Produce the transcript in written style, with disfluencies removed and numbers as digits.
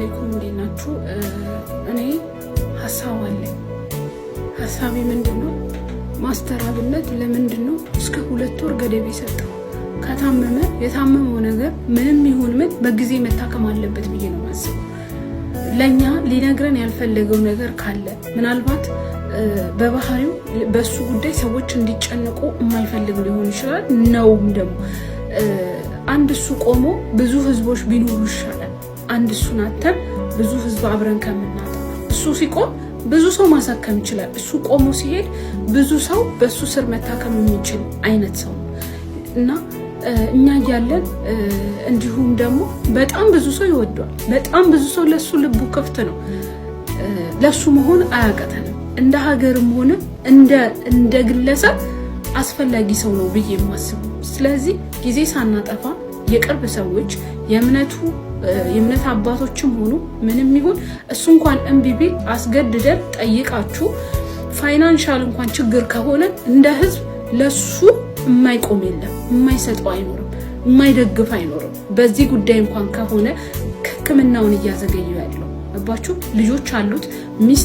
አለይኩም፣ እንዴት ናችሁ? እኔ ሀሳብ አለኝ። ሀሳቤ ምንድን ነው? ማስተር አብነት ለምንድን ነው እስከ 2 ወር ገደብ የሰጠው? ከታመመ የታመመው ነገር ምንም ይሁን ምን በጊዜ መታከም አለበት ብዬ ነው የማስበው። ለእኛ ሊነግረን ያልፈለገው ነገር ካለ፣ ምናልባት በባህሪው በእሱ ጉዳይ ሰዎች እንዲጨንቁ የማይፈልግ ሊሆን ይችላል። ነውም ደግሞ አንድ እሱ ቆሞ ብዙ ህዝቦች ቢኖሩ ይሻላል። አንድ እሱን አተን ብዙ ህዝብ አብረን ከምናጣ፣ እሱ ሲቆም ብዙ ሰው ማሳከም ይችላል። እሱ ቆሞ ሲሄድ ብዙ ሰው በእሱ ስር መታከም የሚችል አይነት ሰው ነው እና እኛ እያለን እንዲሁም ደግሞ በጣም ብዙ ሰው ይወደዋል። በጣም ብዙ ሰው ለሱ ልቡ ክፍት ነው። ለሱ መሆን አያቅተንም። እንደ ሀገርም ሆነ እንደ ግለሰብ አስፈላጊ ሰው ነው ብዬ የማስበው። ስለዚህ ጊዜ ሳናጠፋ የቅርብ ሰዎች፣ የእምነት አባቶችም ሆኑ ምንም ይሁን፣ እሱ እንኳን እምቢ ቢል አስገድደን ጠይቃችሁ financial እንኳን ችግር ከሆነ እንደ ህዝብ ለሱ የማይቆም የለም፣ የማይሰጠው አይኖርም፣ የማይደግፍ አይኖርም። በዚህ ጉዳይ እንኳን ከሆነ ሕክምናውን እያዘገየው ያለው ገባችሁ? ልጆች አሉት፣ ሚስት